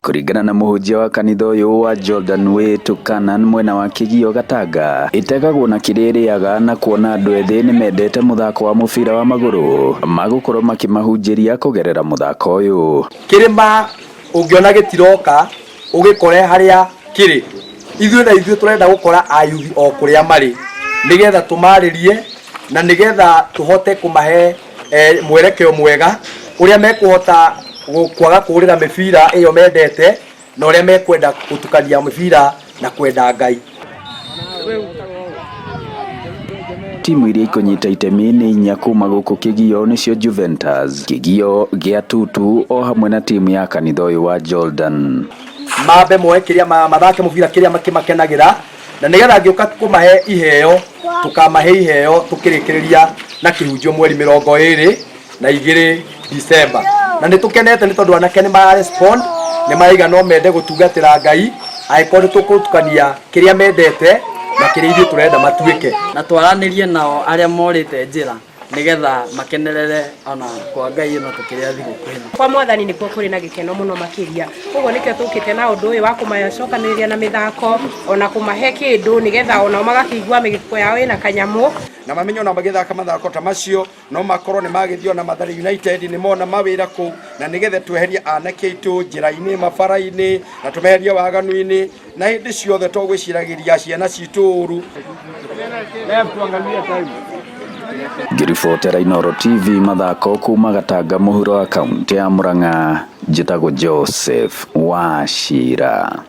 Kũringana na mũhunjia wa kanitha ũyũ wa Jordan Way to Canaan mwena wa Kĩgio Gatanga, ĩtegagwo na kĩrĩa ĩrĩaga na kuona andũ ethĩ nĩ mendete mũthako wa mũbira wa magũrũ magũkorwo makĩmahunjĩria kũgerera mũthako ũyũ. Kĩrĩma ũngĩona gĩtiroka ũgĩkore harĩa kĩrĩ. Ithuĩ na ithuĩ tũrenda gũkora ayuthi o kũrĩa marĩ nĩgetha tũmarĩrie na nĩgetha tũhote kũmahe mwerekeo mwega ũrĩa mekũhota kwaga kũũrĩra mĩbira ĩyo mendete na ũrĩa mekwenda gũtukania mĩbira na kwenda Ngai. Timu iria ikũnyita itemi nĩ inya kuma gũkũ Kĩgio nĩcio Juventus, Kĩgio gĩa Tutu o hamwe na timu ya kanitha ũyũ wa Jordan. Mambe moe kĩrĩa mathake mũbira kĩrĩa makĩmakenagĩra na nĩgetha ngĩũka kũmahe iheo tũkamahe iheo tũkĩrĩkĩrĩria na kĩhunjio mweri 22 December. Na nĩ tũkenete nĩ tondũ anake nĩ marespond, nĩ maraiga no mende gũtungatĩra Ngai angĩkorwo nĩ tũkũtukania kĩrĩa mendete na kĩrĩa ithuĩ tũrenda matuĩke. Na twaranĩrie nao arĩa morĩte njĩra nĩgetha makenerere ona kwa Ngai ĩno tũkĩrĩa thigũkũ ĩno. Kwa mwathani nĩkuo kũrĩ na gĩkeno mũno makĩria, koguo nĩkĩo tũkĩte na ũndũ ũyũ wa kũmacokanĩrĩria na mĩthako ona kũmahe kĩndũ nĩgetha onao magakĩigua mĩgĩko yao ĩna kanyamũ. Na mamenye ona magĩthaka mathako ta macio no makorwo nĩ magĩthiĩ ona Mathare United nĩ mona mawĩra kũu, na nĩgetha tweherie anake aitũ njĩra-inĩ, mabara-inĩ, na tũmeherie waganu-inĩ, na hĩndĩ ciothe to gwĩciragĩria ciana citũ ũru. Ngĩribotera Inooro TV mathako kuma Gatanga mũhuro wa kaũntĩ ya Murang'a, njĩtagwo Joseph Wachira.